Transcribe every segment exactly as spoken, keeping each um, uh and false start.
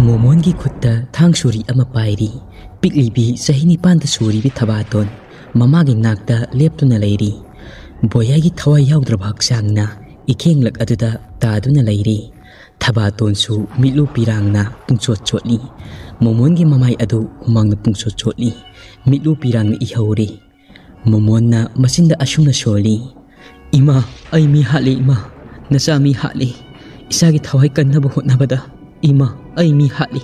ꯃꯣꯃꯣꯟꯒꯤ ꯈꯨꯠꯇ ꯊꯥꯡ ꯁꯨꯔꯤ ꯑꯃ ꯄꯥꯏꯔꯤ꯫ ꯄꯤꯛꯂꯤꯕꯤ ꯆꯍꯤ ꯅꯤꯄꯥꯟꯗ ꯁꯨꯔꯤꯕꯤ ꯊꯕꯥꯇꯣꯟ ꯃꯃꯥꯒꯤ ꯅꯥꯛꯇ ꯂꯦꯞꯇꯨꯅ ꯂꯩꯔꯤ꯫ ꯕꯣꯌꯥꯒꯤ ꯊꯋꯥꯏ ꯌꯥꯎꯗ꯭ꯔꯕ ꯍꯛꯆꯥꯡꯅ ꯏꯈꯦꯡꯂꯛ ꯑꯗꯨꯗ ꯇꯥꯗꯨꯅ ꯂꯩꯔꯤ꯫ ꯊꯕꯥꯇꯣꯟꯁꯨ ꯃꯤꯠꯂꯨ ꯄꯤꯔꯥꯡꯅ ꯄꯨꯡꯆꯣꯠ ꯆꯣꯠꯂꯤ꯫ ꯃꯣꯃꯣꯟꯒꯤ ꯃꯃꯥꯏ ꯑꯗꯨ ꯍꯨꯃꯥꯡꯅ ꯄꯨꯡꯆꯣꯠ ꯆꯣꯠꯂꯤ꯫ ꯃꯤꯠꯂꯨ ꯄꯤꯔꯥꯡꯅ ꯏꯍꯧꯔꯤ꯫ ꯃꯣꯃꯣꯟꯅ ꯃꯆꯤꯟꯗ ꯑꯁꯨꯝꯅ ꯁꯣꯜꯂꯤ, "ꯏꯃꯥ, ꯑꯩ ꯃꯤ ꯍꯥꯠꯂꯤ, ꯏꯃꯥ, ꯅꯆꯥ ꯃꯤ ꯍꯥꯠꯂꯤ꯫ ꯏꯆꯥꯒꯤ ꯊꯋꯥꯏ ꯀꯟꯅꯕ ꯍꯣꯠꯅꯕꯗ, ꯏꯃꯥ, ꯑꯩ ꯃꯤ ꯍꯥꯠꯂꯤ꯫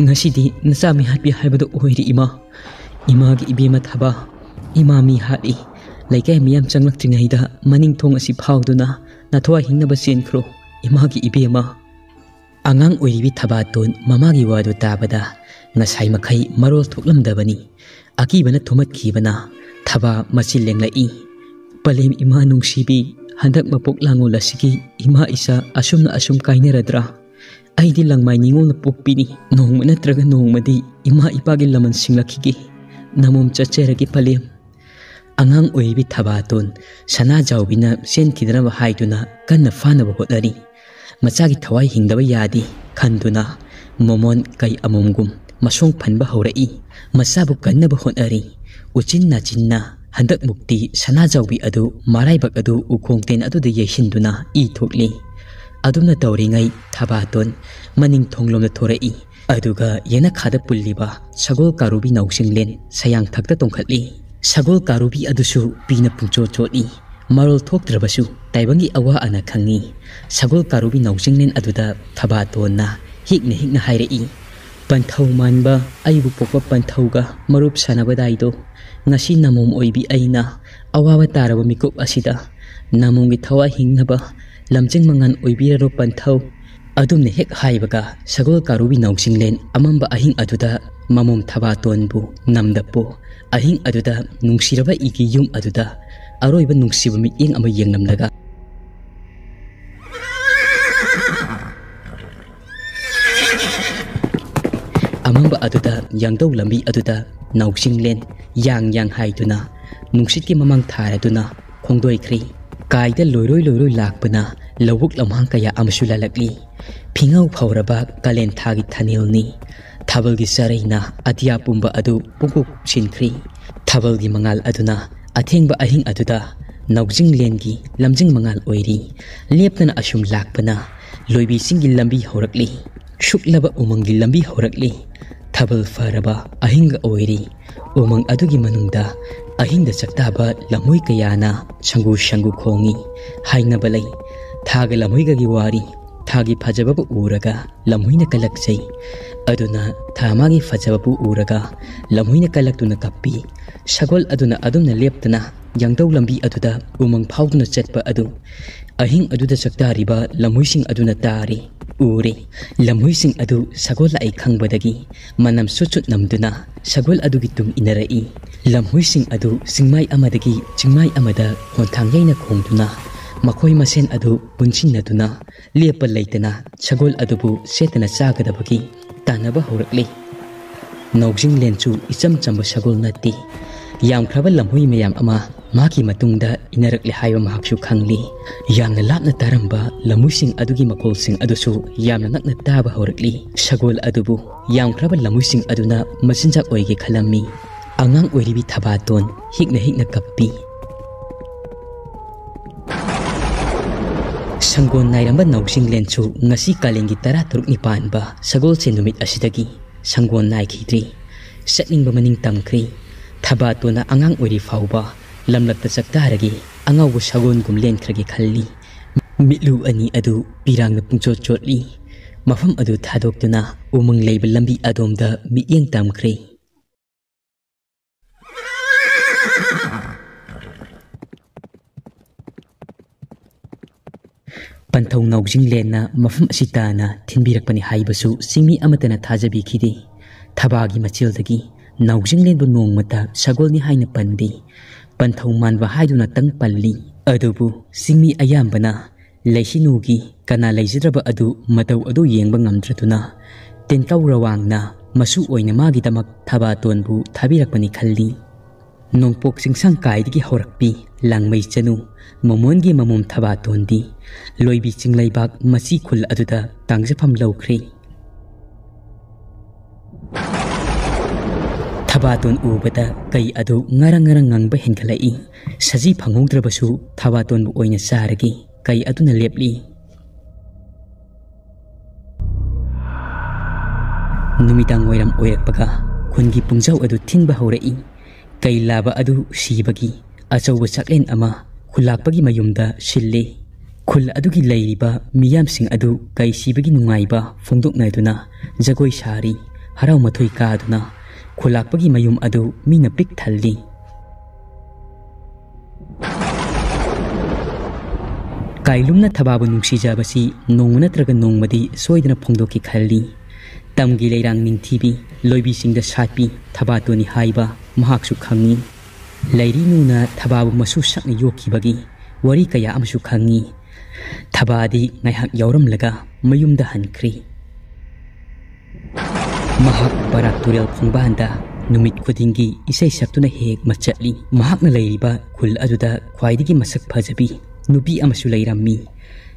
ꯉꯁꯤꯗꯤ ꯅꯆꯥ ꯃꯤ ꯍꯥꯠꯄꯤ ꯍꯥꯏꯕꯗꯨ ꯑꯣꯏꯔꯦ, ꯏꯃꯥ꯫ ꯏꯃꯥꯒꯤ ꯏꯕꯦꯝꯃ ꯊꯕꯥ, ꯏꯃꯥ ꯃꯤ ꯍꯥꯠꯂꯤ꯫ ꯂꯩꯀꯥꯏ ꯃꯤꯌꯥꯝ ꯆꯪꯂꯛꯇ꯭ꯔꯤꯉꯩꯗ ꯃꯅꯤꯡ ꯊꯣꯡ ꯑꯁꯤ ꯐꯥꯎꯗꯨꯅ ꯅꯊꯋꯥꯏ ꯍꯤꯡꯅꯕ ꯆꯦꯟꯈ꯭ꯔꯣ, ꯏꯃꯥꯒꯤ ꯏꯕꯦꯝꯃ"꯫ ꯑꯉꯥꯡ ꯑꯣꯏꯔꯤꯕꯤ ꯊꯕꯥꯇꯣꯟ ꯃꯃꯥꯒꯤ ꯋꯥꯗꯨ ꯇꯥꯕꯗ ꯉꯁꯥꯏ ꯃꯈꯩ ꯃꯔꯣꯜ ꯊꯣꯛꯂꯝꯗꯕꯅꯤ꯫ ꯑꯀꯤꯕꯅ ꯊꯨꯝꯍꯠꯈꯤꯕꯅ ꯊꯕꯥ ꯃꯆꯤꯜ ꯂꯦꯡꯂꯛꯏ꯫ "ꯄꯂꯦꯝ ꯏꯃꯥ ꯅꯨꯡꯁꯤꯕꯤ, ꯍꯟꯗꯛ ꯃꯄꯣꯛ ꯂꯥꯡꯉꯣꯜ ꯑꯁꯤꯒꯤ ꯏꯃꯥ ꯏꯆꯥ ꯑꯁꯨꯝꯅ ꯑꯁꯨꯝ ꯀꯥꯏꯅꯔꯗ꯭ꯔꯥ? ꯑꯩꯗꯤ ꯂꯪꯃꯥꯏ ꯅꯤꯉꯣꯜꯅ ꯄꯣꯛꯄꯤꯅꯤ꯫ ꯅꯣꯡꯃ ꯅꯠꯇ꯭ꯔꯒ ꯅꯣꯡꯃꯗꯤ ꯏꯃꯥ ꯏꯄꯥꯒꯤ ꯂꯃꯟ ꯁꯤꯡꯂꯛꯈꯤꯒꯦ꯫ ꯅꯃꯣꯝ ꯆꯠꯆꯔꯒꯦ ꯄꯂꯦꯝ"꯫ ꯑꯉꯥꯡ ꯑꯣꯏꯔꯤꯕꯤ ꯊꯕꯥꯇꯣꯟ ꯁꯅꯥꯖꯥꯎꯕꯤꯅ ꯆꯦꯟꯈꯤꯗꯅꯕ ꯍꯥꯏꯗꯨꯅ ꯀꯟꯅ ꯐꯥꯅꯕ ꯍꯣꯠꯅꯔꯤ꯫ ꯃꯆꯥꯒꯤ ꯊꯋꯥꯏ ꯍꯤꯡꯗꯕ ꯌꯥꯗꯦ ꯈꯟꯗꯨꯅ ꯃꯣꯃꯣꯟ ꯀꯩ ꯑꯃꯣꯝꯒꯨꯝ ꯃꯁꯣꯡ ꯐꯟꯕ ꯍꯧꯔꯛꯏ꯫ ꯃꯆꯥꯕꯨ ꯀꯟꯅꯕ ꯍꯣꯠꯅꯔꯤ꯫ ꯎꯆꯤꯟ ꯅꯥꯆꯤꯟꯅ ꯍꯟꯗꯛꯃꯨꯛꯇꯤ ꯁꯅꯥꯖꯥꯎꯕꯤ ꯑꯗꯨ ꯃꯔꯥꯏꯕꯛ ꯑꯗꯨ ꯎꯈꯣꯡ ꯇꯦꯟ ꯑꯗꯨꯗ ꯌꯩꯁꯤꯟꯗꯨꯅ ꯏ ꯊꯣꯛꯂꯤ꯫ ꯑꯗꯨꯝꯅ ꯇꯧꯔꯤꯉꯩ ꯊꯕꯥꯇꯣꯟ ꯃꯅꯤꯡ ꯊꯣꯡꯂꯣꯝꯗ ꯊꯣꯔꯛꯏ꯫ ꯑꯗꯨꯒ ꯌꯦꯅꯈꯥꯗ ꯄꯨꯜꯂꯤꯕ ꯁꯒꯣꯜ ꯀꯥꯔꯨꯕꯤ ꯅꯥꯎꯁꯤꯡꯂꯦꯟ ꯁꯌꯥꯡꯊꯛꯇ ꯇꯣꯡꯈꯠꯂꯤ꯫ ꯁꯒꯣꯜ ꯀꯥꯔꯨꯕꯤ ꯑꯗꯨꯁꯨ ꯄꯤꯅ ꯄꯨꯡꯆꯣꯠ ꯆꯣꯠꯂꯤ꯫ ꯃꯔꯣꯜ ꯊꯣꯛꯇ꯭ꯔꯕꯁꯨ ꯇꯥꯏꯕꯪꯒꯤ ꯑꯋꯥ ꯑꯅꯥ ꯈꯪꯉꯤ꯫ ꯁꯒꯣꯜ ꯀꯥꯔꯨꯕꯤ ꯅꯥꯎꯁꯤꯡꯂꯦꯟ ꯑꯗꯨꯗ ꯊꯕꯥꯇꯣꯟꯅ ꯍꯤꯛꯅ ꯍꯤꯛꯅ ꯍꯥꯏꯔꯛꯏ, "ꯄꯟꯊꯧ ꯃꯥꯟꯕ ꯑꯩꯕꯨ ꯄꯣꯛꯄ ꯄꯟꯊꯧꯒ ꯃꯔꯨꯞ ꯁꯥꯟꯅꯕꯗꯥꯏꯗꯣ, ꯉꯁꯤ ꯅꯃꯣꯝ ꯑꯣꯏꯕꯤ ꯑꯩꯅ ꯑꯋꯥꯕ ꯇꯥꯔꯕ ꯃꯤꯀꯨꯞ ꯑꯁꯤꯗ ꯅꯃꯣꯝꯒꯤ ꯊꯋꯥꯏ ꯍꯤꯡꯅꯕ ꯂꯝꯖꯤꯡ ꯃꯉꯥꯟ ꯑꯣꯏꯕꯤꯔꯔꯣ ꯄꯟꯊꯧ"꯫ ꯑꯗꯨꯝꯅ ꯍꯦꯛ ꯍꯥꯏꯕꯒ ꯁꯒꯣꯜ ꯀꯥꯔꯨꯕꯤ ꯅꯥꯎꯁꯤꯡꯂꯦꯟ ꯑꯃꯝꯕ ꯑꯍꯤꯡ ꯑꯗꯨꯗ ꯃꯃꯣꯝ ꯊꯕꯥꯇꯣꯟꯕꯨ ꯅꯝꯗꯄꯣ꯫ ꯑꯍꯤꯡ ꯑꯗꯨꯗ ꯅꯨꯡꯁꯤꯔꯕ ꯏꯒꯤ ꯌꯨꯝ ꯑꯗꯨꯗ ꯑꯔꯣꯏꯕ ꯅꯨꯡꯁꯤꯕ ꯃꯤꯠꯌꯦꯡ ꯑꯃ ꯌꯦꯡꯂꯝꯂꯒ ꯑꯃꯝꯕ ꯑꯗꯨꯗ ꯌꯥꯡꯗꯧ ꯂꯝꯕꯤ ꯑꯗꯨꯗ ꯅꯥꯎꯁꯤꯡꯂꯦꯟ ꯌꯥꯡ ꯌꯥꯡ ꯍꯥꯏꯗꯨꯅ ꯅꯨꯡꯁꯤꯠꯀꯤ ꯃꯃꯥꯡ ꯊꯥꯔꯗꯨꯅ ꯈꯣꯡꯗꯣꯏꯈ꯭ꯔꯤ꯫ ꯀꯥꯏꯗ ꯂꯣꯏꯔꯣꯏ ꯂꯣꯏꯔꯣꯏ ꯂꯥꯛꯄꯅ ꯂꯧꯕꯨꯛ ꯂꯝꯍꯥꯡ ꯀꯌꯥ ꯑꯃꯁꯨ ꯂꯥꯜꯂꯛꯂꯤ꯫ ꯐꯤꯉꯧ ꯐꯧꯔꯕ ꯀꯥꯂꯦꯟ ꯊꯥꯒꯤ ꯊꯥꯅꯦꯜꯅꯤ꯫ ꯊꯥꯕꯜꯒꯤ ꯆꯔꯩꯅ ꯑꯇꯤꯌꯥ ꯄꯨꯝꯕ ꯑꯗꯨ ꯄꯨꯡꯀꯨꯞ ꯀꯨꯞꯁꯤꯟꯈ꯭ꯔꯤ꯫ ꯊꯥꯕꯜꯒꯤ ꯃꯉꯥꯜ ꯑꯗꯨꯅ ꯑꯊꯦꯡꯕ ꯑꯍꯤꯡ ꯑꯗꯨꯗ ꯅꯥꯎꯖꯤꯡꯂꯦꯟꯒꯤ ꯂꯝꯖꯤꯡ ꯃꯉꯥꯜ ꯑꯣꯏꯔꯤ꯫ ꯂꯦꯞꯇꯅ ꯑꯁꯨꯝ ꯂꯥꯛꯄꯅ ꯂꯣꯏꯕꯤꯁꯤꯡꯒꯤ ꯂꯝꯕꯤ ꯍꯧꯔꯛꯂꯤ꯫ ꯁꯨꯛꯂꯕ ꯎꯃꯪꯒꯤ ꯂꯝꯕꯤ ꯍꯧꯔꯛꯂꯤ꯫ ꯊꯥꯕꯜ ꯐꯔꯕ ꯑꯍꯤꯡꯒ ꯑꯣꯏꯔꯤ꯫ ꯎꯃꯪ ꯑꯗꯨꯒꯤ ꯃꯅꯨꯡꯗ ꯑꯍꯤꯡꯗ ꯆꯥꯛꯇꯥꯕ ꯂꯝꯍꯨꯏ ꯀꯌꯥꯅ ꯁꯪꯒꯨ ꯁꯪꯒꯨ ꯈꯣꯡꯏ꯫ ꯍꯥꯏꯅꯕ ꯂꯩ, ꯊꯥꯒ ꯂꯝꯍꯨꯏꯒꯒꯤ ꯋꯥꯔꯤ꯫ ꯊꯥꯒꯤ ꯐꯖꯕꯕꯨ ꯎꯔꯒ ꯂꯝꯍꯨꯏꯅ ꯀꯜꯂꯛꯆꯩ꯫ ꯑꯗꯨꯅ ꯊꯥ ꯃꯥꯒꯤ ꯐꯖꯕꯕꯨ ꯎꯔꯒ ꯂꯝꯍꯨꯏꯅ ꯀꯜꯂꯛꯇꯨꯅ ꯀꯞꯄꯤ꯫ ꯁꯒꯣꯜ ꯑꯗꯨꯅ ꯑꯗꯨꯝꯅ ꯂꯦꯞꯇꯅ ꯌꯥꯡꯗꯧ ꯂꯝꯕꯤ ꯑꯗꯨꯗ ꯎꯃꯪ ꯐꯥꯎꯗꯨꯅ ꯆꯠꯄ ꯑꯗꯨ ꯑꯍꯤꯡ ꯑꯗꯨꯗ ꯆꯥꯛꯇꯥꯔꯤꯕ ꯂꯝꯍꯨꯏꯁꯤꯡ ꯑꯗꯨꯅ ꯇꯥꯔꯤ, ꯎꯔꯤ꯫ ꯂꯝꯍꯨꯏꯁꯤꯡ ꯑꯗꯨ ꯁꯒꯣꯜ ꯂꯥꯛꯏ ꯈꯪꯕꯗꯒꯤ ꯃꯅꯝ ꯁꯨꯠ ꯁꯨꯠ ꯅꯝꯗꯨꯅ ꯁꯒꯣꯜ ꯑꯗꯨꯒꯤ ꯇꯨꯡ ꯏꯟꯅꯔꯛꯏ꯫ ꯂꯝꯍꯨꯏꯁꯤꯡ ꯑꯗꯨ ꯆꯤꯡꯃꯥꯏ ꯑꯃꯗꯒꯤ ꯆꯤꯡꯃꯥꯏ ꯑꯃꯗ ꯈꯣꯟꯊꯥꯡ ꯌꯩꯅ ꯈꯣꯡꯗꯨꯅ ꯃꯈꯣꯏ ꯃꯁꯦꯟ ꯑꯗꯨ ꯄꯨꯟꯁꯤꯟꯅꯗꯨꯅ ꯂꯦꯞꯄ ꯂꯩꯇꯅ ꯁꯒꯣꯜ ꯑꯗꯨꯕꯨ ꯁꯦꯠꯇꯅ ꯆꯥꯒꯗꯕꯒꯤ ꯇꯥꯟꯅꯕ ꯍꯧꯔꯛꯂꯤ꯫ ꯅꯥꯎꯖꯤꯡꯂꯦꯟꯁꯨ ꯏꯆꯝ ꯆꯝꯕ ꯁꯒꯣꯜ ꯅꯠꯇꯦ꯫ ꯌꯥꯝꯈ꯭ꯔꯕ ꯂꯝꯍꯨꯏ ꯃꯌꯥꯝ ꯑꯃ ꯃꯍꯥꯛꯀꯤ ꯃꯇꯨꯡꯗ ꯏꯟꯅꯔꯛꯂꯦ ꯍꯥꯏꯕ ꯃꯍꯥꯛꯁꯨ ꯈꯪꯂꯤ꯫ ꯌꯥꯝꯅ ꯂꯥꯞꯅ ꯇꯥꯔꯝꯕ ꯂꯝꯍꯨꯏꯁꯤꯡ ꯑꯗꯨꯒꯤ ꯃꯈꯣꯜꯁꯤꯡ ꯑꯗꯨꯁꯨ ꯌꯥꯝꯅ ꯅꯛꯅ ꯇꯥꯕ ꯍꯧꯔꯛꯂꯤ꯫ ꯁꯒꯣꯜ ꯑꯗꯨꯕꯨ ꯌꯥꯝꯈ꯭ꯔꯕ ꯂꯝꯍꯨꯏꯁꯤꯡ ꯑꯗꯨꯅ ꯃꯆꯤꯟꯖꯥꯛ ꯑꯣꯏꯒꯦ ꯈꯜꯂꯝꯃꯤ꯫ ꯑꯉꯥꯡ ꯑꯣꯏꯔꯤꯕꯤ ꯊꯕꯥꯇꯣꯟ ꯍꯤꯛꯅ ꯍꯤꯛꯅ ꯀꯞꯄꯤ꯫ ꯁꯪꯒꯣꯟ ꯅꯥꯏꯔꯝꯕ ꯅꯥꯎꯖꯤꯡꯂꯦꯟꯁꯨ ꯉꯁꯤ ꯀꯥꯂꯦꯟꯒꯤ ꯇꯔꯥꯇꯔꯨꯛꯅꯤ ꯄꯥꯟꯕ ꯁꯒꯣꯜꯁꯦꯟ ꯅꯨꯃꯤꯠ ꯑꯁꯤꯗꯒꯤ ꯁꯪꯒꯣꯟ ꯅꯥꯏꯈꯤꯗ꯭ꯔꯤ꯫ ꯆꯠꯅꯤꯡꯕ ꯃꯅꯤꯡ ꯇꯝꯈ꯭ꯔꯤ꯫ ꯊꯕꯥꯇꯣꯟꯅ ꯑꯉꯥꯡ ꯑꯣꯏꯔꯤ ꯐꯥꯎꯕ ꯂꯝꯂꯛꯇ ꯆꯥꯛꯇꯥꯔꯒꯦ, ꯑꯉꯥꯎꯕ ꯁꯒꯣꯜꯒꯨꯝ ꯂꯦꯟꯈ꯭ꯔꯒꯦ ꯈꯜꯂꯤ꯫ ꯃꯤꯠꯂꯨ ꯑꯅꯤ ꯑꯗꯨ ꯄꯤꯔꯥꯡꯅ ꯄꯨꯡꯆꯣꯠ ꯆꯣꯠꯂꯤ꯫ ꯃꯐꯝ ꯑꯗꯨ ꯊꯥꯗꯣꯛꯇꯨꯅ ꯎꯃꯪ ꯂꯩꯕ ꯂꯝꯕꯤ ꯑꯗꯣꯝꯗ ꯃꯤꯠꯌꯦꯡ ꯇꯝꯈ꯭ꯔꯦ꯫ ꯄꯟꯊꯧ ꯅꯥꯎꯖꯤꯡꯂꯦꯟꯅ ꯃꯐꯝ ꯑꯁꯤ ꯇꯥꯅ ꯊꯤꯟꯕꯤꯔꯛꯄꯅꯤ ꯍꯥꯏꯕꯁꯨ ꯆꯤꯡꯃꯤ ꯑꯃꯠꯇꯅ ꯊꯥꯖꯕꯤꯈꯤꯗꯦ꯫ ꯊꯕꯥꯒꯤ ꯃꯆꯦꯜꯗꯒꯤ ꯅꯥꯎꯖꯤꯡꯂꯦꯟꯕꯨ ꯅꯣꯡꯃꯇ ꯁꯒꯣꯜꯅꯤ ꯍꯥꯏꯅ ꯄꯟꯗꯦ꯫ ꯄꯟꯊꯧ ꯃꯥꯟꯕ ꯍꯥꯏꯗꯨꯅꯇꯪ ꯄꯜꯂꯤ꯫ ꯑꯗꯨꯕꯨ ꯆꯤꯡꯃꯤ ꯑꯌꯥꯝꯕꯅ ꯂꯩꯁꯤꯅꯨꯒꯤ ꯀꯅꯥ ꯂꯩꯖꯗ꯭ꯔꯕ ꯑꯗꯨ ꯃꯇꯧ ꯑꯗꯨ ꯌꯦꯡꯕ ꯉꯝꯗ꯭ꯔꯗꯨꯅ ꯇꯦꯟꯀꯧ ꯔꯋꯥꯡꯅ ꯃꯁꯨ ꯑꯣꯏꯅ ꯃꯥꯒꯤꯗꯃꯛ ꯊꯕꯥꯇꯣꯟꯕꯨ ꯊꯥꯕꯤꯔꯛꯄꯅꯤ ꯈꯜꯂꯤ꯫ ꯅꯣꯡꯄꯣꯛ ꯆꯤꯡꯁꯥꯡ ꯀꯥꯏꯗꯒꯤ ꯍꯧꯔꯛꯄꯤ ꯂꯥꯡꯃꯩ ꯆꯅꯨ ꯃꯃꯣꯟꯒꯤ ꯃꯃꯣꯝ ꯊꯕꯥꯇꯣꯟꯗꯤ ꯂꯣꯏꯕꯤ ꯆꯤꯡꯂꯩꯕꯥꯛ ꯃꯆꯤ ꯈꯨꯜ ꯑꯗꯨꯗ ꯇꯥꯡꯖꯐꯝ ꯂꯧꯈ꯭ꯔꯦ꯫ ꯊꯕꯥꯇꯣꯟ ꯎꯕꯗ ꯀꯩ ꯑꯗꯨ ꯉꯔꯪ ꯉꯔꯪ ꯉꯪꯕ ꯍꯦꯟꯒꯠꯂꯛꯏ꯫ ꯁꯖꯤ ꯐꯪꯍꯧꯗ꯭ꯔꯕꯁꯨ ꯊꯕꯥꯇꯣꯟꯕꯨ ꯑꯣꯏꯅ ꯆꯥꯔꯒꯦ, ꯀꯩ ꯑꯗꯨꯅ ꯂꯦꯞꯂꯤ꯫ ꯅꯨꯃꯤꯗꯥꯡ ꯋꯥꯏꯔꯝ ꯑꯣꯏꯔꯛꯄꯒ ꯈꯨꯟꯒꯤ ꯄꯨꯡꯖꯥꯎ ꯑꯗꯨ ꯊꯤꯟꯕ ꯍꯧꯔꯛꯏ꯫ ꯀꯩ ꯂꯥꯕ ꯑꯗꯨ ꯁꯤꯕꯒꯤ ꯑꯆꯧꯕ ꯆꯥꯛꯂꯦꯟ ꯑꯃ ꯈꯨꯜꯂꯥꯛꯄꯒꯤ ꯃꯌꯨꯝꯗ ꯁꯤꯜꯂꯤ꯫ ꯈꯨꯜ ꯑꯗꯨꯒꯤ ꯂꯩꯔꯤꯕ ꯃꯤꯌꯥꯝꯁꯤꯡ ꯑꯗꯨ ꯀꯩ ꯁꯤꯕꯒꯤ ꯅꯨꯡꯉꯥꯏꯕ ꯐꯣꯡꯗꯣꯛꯅꯗꯨꯅ ꯖꯒꯣꯏ ꯁꯥꯔꯤ꯫ ꯍꯔꯥꯎ ꯃꯊꯣꯏ ꯀꯥꯗꯨꯅ ꯈꯨꯜꯂꯥꯛꯄꯒꯤ ꯃꯌꯨꯝ ꯑꯗꯨ ꯃꯤꯅ ꯄꯤꯛ ꯊꯜꯂꯤ꯫ ꯀꯥꯏꯂꯨꯝꯅ ꯊꯕꯥꯕꯨ ꯅꯨꯡꯁꯤꯖꯕꯁꯤ ꯅꯣꯡꯃ ꯅꯠꯇ꯭ꯔꯒ ꯅꯣꯡꯃꯗꯤ ꯁꯣꯏꯗꯅ ꯐꯣꯡꯗꯣꯛꯈꯤ ꯈꯜꯂꯤ꯫ ꯇꯝꯒꯤ ꯂꯩꯔꯥꯡ ꯅꯤꯡꯊꯤꯕꯤ, ꯂꯣꯏꯕꯤꯁꯤꯡꯗ ꯁꯥꯠꯄꯤ ꯊꯕꯥꯇꯣꯟꯅꯤ ꯍꯥꯏꯕ ꯃꯍꯥꯛꯁꯨ ꯈꯪꯏ꯫ ꯂꯩꯔꯤ ꯅꯨꯅ ꯊꯕꯥꯕꯨ ꯃꯁꯨ ꯁꯛꯅ ꯌꯣꯛꯈꯤꯕꯒꯤ ꯋꯥꯔꯤ ꯀꯌꯥ ꯑꯃꯁꯨ ꯈꯪꯏ꯫ ꯊꯕꯥꯗꯤ ꯉꯥꯏꯍꯥꯛ ꯌꯥꯎꯔꯝꯂꯒ ꯃꯌꯨꯝꯗ ꯍꯟꯈ꯭ꯔꯤ꯫ ꯃꯍꯥꯛ ꯕꯔꯥꯛ ꯇꯨꯔꯦꯜ ꯈꯣꯡꯕꯥꯟꯗ ꯅꯨꯃꯤꯠ ꯈꯨꯗꯤꯡꯒꯤ ꯏꯁꯩ ꯁꯛꯇꯨꯅ ꯍꯦꯛ ꯃꯆꯠꯂꯤ꯫ ꯃꯍꯥꯛꯅ ꯂꯩꯔꯤꯕ ꯈꯨꯜ ꯑꯗꯨꯗ ꯈ꯭ꯋꯥꯏꯗꯒꯤ ꯃꯁꯛ ꯐꯖꯕꯤ ꯅꯨꯄꯤ ꯑꯃꯁꯨ ꯂꯩꯔꯝꯃꯤ꯫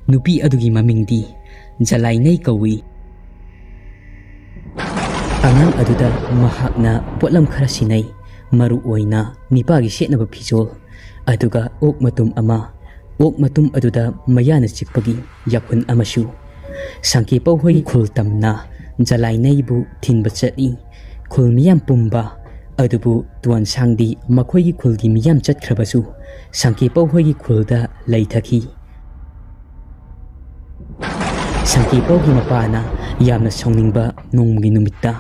ꯅꯨꯄꯤ ꯑꯗꯨꯒꯤ ꯃꯃꯤꯡꯗꯤ ꯖꯂꯥꯏꯅꯩ ꯀꯧꯏ꯫ ꯑꯉꯥꯡ ꯑꯗꯨꯗ ꯃꯍꯥꯛꯅ ꯄꯣꯠꯂꯝ ꯈꯔ ꯁꯤꯟꯅꯩ, ꯃꯔꯨ ꯑꯣꯏꯅ ꯅꯤꯄꯥꯒꯤ ꯁꯦꯠꯅꯕ ꯐꯤꯖꯣꯜ, ꯑꯗꯨꯒ ꯑꯣꯛ ꯃꯇꯨꯝ ꯑꯃ꯫ ꯑꯣꯛ ꯃꯇꯨꯝ ꯑꯗꯨꯗ ꯃꯌꯥꯅ ꯆꯤꯛꯄꯒꯤ ꯌꯥꯈꯨꯟ ꯑꯃꯁꯨ꯫ ꯁꯪꯀꯦꯄꯧ ꯍꯣꯏꯒꯤ ꯈꯨꯜ ꯇꯝꯅ ꯖꯂꯥꯏꯅꯩꯕꯨ ꯊꯤꯟꯕ ꯆꯠꯂꯤ꯫ ꯈꯨꯜ ꯃꯤꯌꯥꯝ ꯄꯨꯝꯕ꯫ ꯑꯗꯨꯕꯨ ꯇꯣꯟꯁꯥꯡꯗꯤ ꯃꯈꯣꯏꯒꯤ ꯈꯨꯜꯒꯤ ꯃꯤꯌꯥꯝ ꯆꯠꯈ꯭ꯔꯕꯁꯨ ꯁꯪꯀꯦꯄꯧ ꯍꯣꯏꯒꯤ ꯈꯨꯜꯗ ꯂꯩꯊꯈꯤ꯫ ꯁꯪꯀꯦꯄꯧꯒꯤ ꯃꯄꯥꯅ ꯌꯥꯝꯅ ꯁꯥꯎꯅꯤꯡꯕ ꯅꯣꯡꯃꯒꯤ ꯅꯨꯃꯤꯠꯇ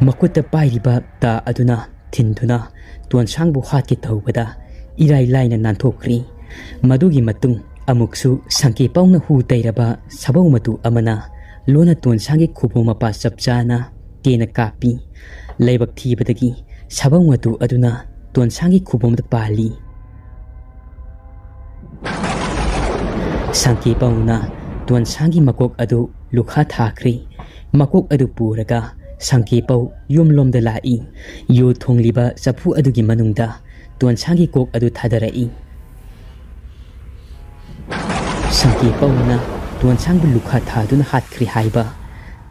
ꯃꯈꯨꯠꯇ ꯄꯥꯏꯔꯤꯕ ꯇꯥ ꯑꯗꯨꯅ ꯊꯤꯟꯗꯨꯅ ꯇꯣꯟꯁꯥꯡꯕꯨ ꯍꯥꯠꯀꯦ ꯇꯧꯕꯗ ꯏꯔꯥꯏ ꯂꯥꯏꯅ ꯅꯥꯟꯊꯣꯛꯈ꯭ꯔꯤ꯫ ꯃꯗꯨꯒꯤ ꯃꯇꯨꯡ ꯑꯃꯨꯛꯁꯨ ꯁꯪꯀꯦꯄꯧꯅ ꯍꯨ ꯇꯩꯔꯕ ꯁꯥꯕꯧ ꯃꯇꯨ ꯑꯃꯅ ꯂꯣꯟꯅ ꯇꯣꯟꯁꯥꯡꯒꯤ ꯈꯨꯕꯣꯝ ꯃꯄꯥ ꯆꯞ ꯆꯥꯅ ꯇꯦꯟꯅ ꯀꯥꯞꯄꯤ꯫ ꯂꯥꯏꯕꯛ ꯊꯤꯕꯗꯒꯤ ꯁꯥꯕꯧ ꯃꯇꯨ ꯑꯗꯨꯅ ꯇꯣꯟꯁꯥꯡꯒꯤ ꯈꯨꯕꯣꯝꯗ ꯄꯥꯜꯂꯤ꯫ ꯁꯪꯀꯦꯄꯧꯅ ꯇꯣꯟꯁꯥꯡꯒꯤ ꯃꯀꯣꯛ ꯑꯗꯨ ꯂꯨꯈꯥ ꯊꯥꯈ꯭ꯔꯦ꯫ ꯃꯀꯣꯛ ꯑꯗꯨ ꯄꯨꯔꯒ ꯁꯪꯀꯦꯄꯧ ꯌꯨꯝꯂꯣꯝꯗ ꯂꯥꯛꯏ꯫ ꯌꯨ ꯊꯣꯡꯂꯤꯕ ꯆꯐꯨ ꯑꯗꯨꯒꯤ ꯃꯅꯨꯡꯗ ꯇꯣꯟꯁꯥꯡꯒꯤ ꯀꯣꯛ ꯑꯗꯨ ꯊꯥꯗꯔꯛꯏ꯫ ꯁꯪꯀꯦ ꯄꯧꯅ ꯇꯣꯟꯁꯥꯡꯕꯨ ꯂꯨꯈꯥ ꯊꯥꯗꯨꯅ ꯍꯥꯠꯈ꯭ꯔꯦ ꯍꯥꯏꯕ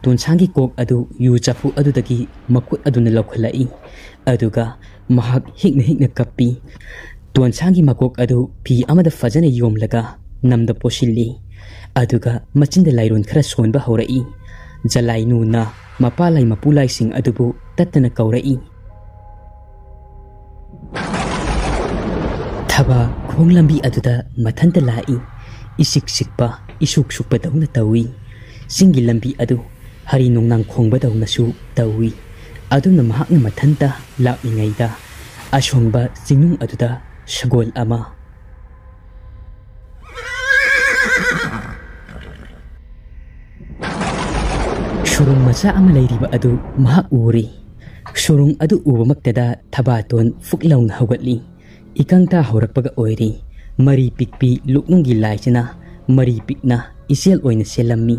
ꯇꯣꯟꯁꯥꯡꯒꯤ ꯀꯣꯛ ꯑꯗꯨ ꯌꯨ ꯆꯐꯨ ꯑꯗꯨꯗꯒꯤ ꯃꯈꯨꯠ ꯑꯗꯨꯅ ꯂꯧꯈꯠꯂꯛꯏ꯫ ꯑꯗꯨꯒ ꯃꯍꯥꯛ ꯍꯤꯛꯅ ꯍꯤꯛꯅ ꯀꯞꯄꯤ꯫ ꯇꯣꯟꯁꯥꯡꯒꯤ ꯃꯀꯣꯛ ꯑꯗꯨ ꯐꯤ ꯑꯃꯗ ꯐꯖꯅ ꯌꯣꯝꯂꯒ ꯅꯝꯗ ꯄꯣꯁꯤꯜꯂꯤ꯫ ꯑꯗꯨꯒ ꯃꯆꯤꯟꯗ ꯂꯥꯏꯔꯣꯟ ꯈꯔ ꯁꯣꯟꯕ ꯍꯧꯔꯛꯏ꯫ ꯖꯂꯥꯏꯅꯨꯅ ꯃꯄꯥ ꯂꯥꯏ ꯃꯄꯨ ꯂꯥꯏꯁꯤꯡ ꯑꯗꯨꯕꯨ ꯇꯠꯇꯅ ꯀꯧꯔꯛꯏ꯫ ꯊꯕꯥ ꯈꯣꯡ ꯂꯝꯕꯤ ꯑꯗꯨꯗ ꯃꯊꯟꯇ ꯂꯥꯛꯏ꯫ ꯏꯁꯤꯛ ꯁꯤꯛꯄ, ꯏꯁꯨꯛ ꯁꯨꯛꯄꯗꯧꯅ ꯇꯧꯏ꯫ ꯆꯤꯡꯒꯤ ꯂꯝꯕꯤ ꯑꯗꯨ ꯍꯔꯤ ꯅꯣꯡꯅꯥꯡ ꯈꯣꯡꯕꯗꯧꯅꯁꯨ ꯇꯧꯏ꯫ ꯑꯗꯨꯅ ꯃꯍꯥꯛꯅ ꯃꯊꯟꯇ ꯂꯥꯛꯂꯤꯉꯩꯗ ꯑꯁꯣꯡꯕ ꯆꯤꯡꯅꯨꯡ ꯑꯗꯨꯗ ꯁꯒꯣꯜ ꯑꯃ, ꯁꯨꯔꯨꯡ ꯃꯆꯥ ꯑꯃ ꯂꯩꯔꯤꯕ ꯑꯗꯨ ꯃꯍꯥꯛ ꯎꯔꯤ꯫ ꯁꯨꯔꯨꯡ ꯑꯗꯨ ꯎꯕꯃꯛꯇꯗ ꯊꯕꯥꯇꯣꯟ ꯐꯨꯛ ꯂꯥꯎꯅ ꯍꯧꯒꯠꯂꯤ꯫ ꯏꯀꯪ ꯊꯥ ꯍꯧꯔꯛꯄꯒ ꯑꯣꯏꯔꯤ꯫ ꯃꯔꯤ ꯄꯤꯛꯄꯤ ꯂꯨꯛꯅꯨꯡꯒꯤ ꯂꯥꯏꯁꯤꯅ ꯃꯔꯤ ꯄꯤꯛꯅ ꯏꯆꯦꯜ ꯑꯣꯏꯅ ꯆꯦꯜꯂꯝꯃꯤ꯫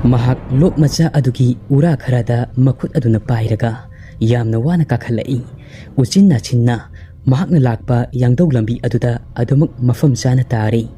ꯃꯍꯥꯛ ꯂꯣꯛ ꯃꯆꯥ ꯑꯗꯨꯒꯤ ꯎꯔꯥ ꯈꯔꯗ ꯃꯈꯨꯠ ꯑꯗꯨꯅ ꯄꯥꯏꯔꯒ ꯌꯥꯝꯅ ꯋꯥꯅ ꯀꯥꯈꯠꯂꯛꯏ꯫ ꯎꯆꯤꯟ ꯅꯥꯆꯤꯟꯅ ꯃꯍꯥꯛꯅ ꯂꯥꯛꯄ ꯌꯥꯡꯗꯧ ꯂꯝꯕꯤ ꯑꯗꯨꯗ ꯑꯗꯨꯃꯛ ꯃꯐꯝ ꯆꯥꯅ ꯇꯥꯔꯤ꯫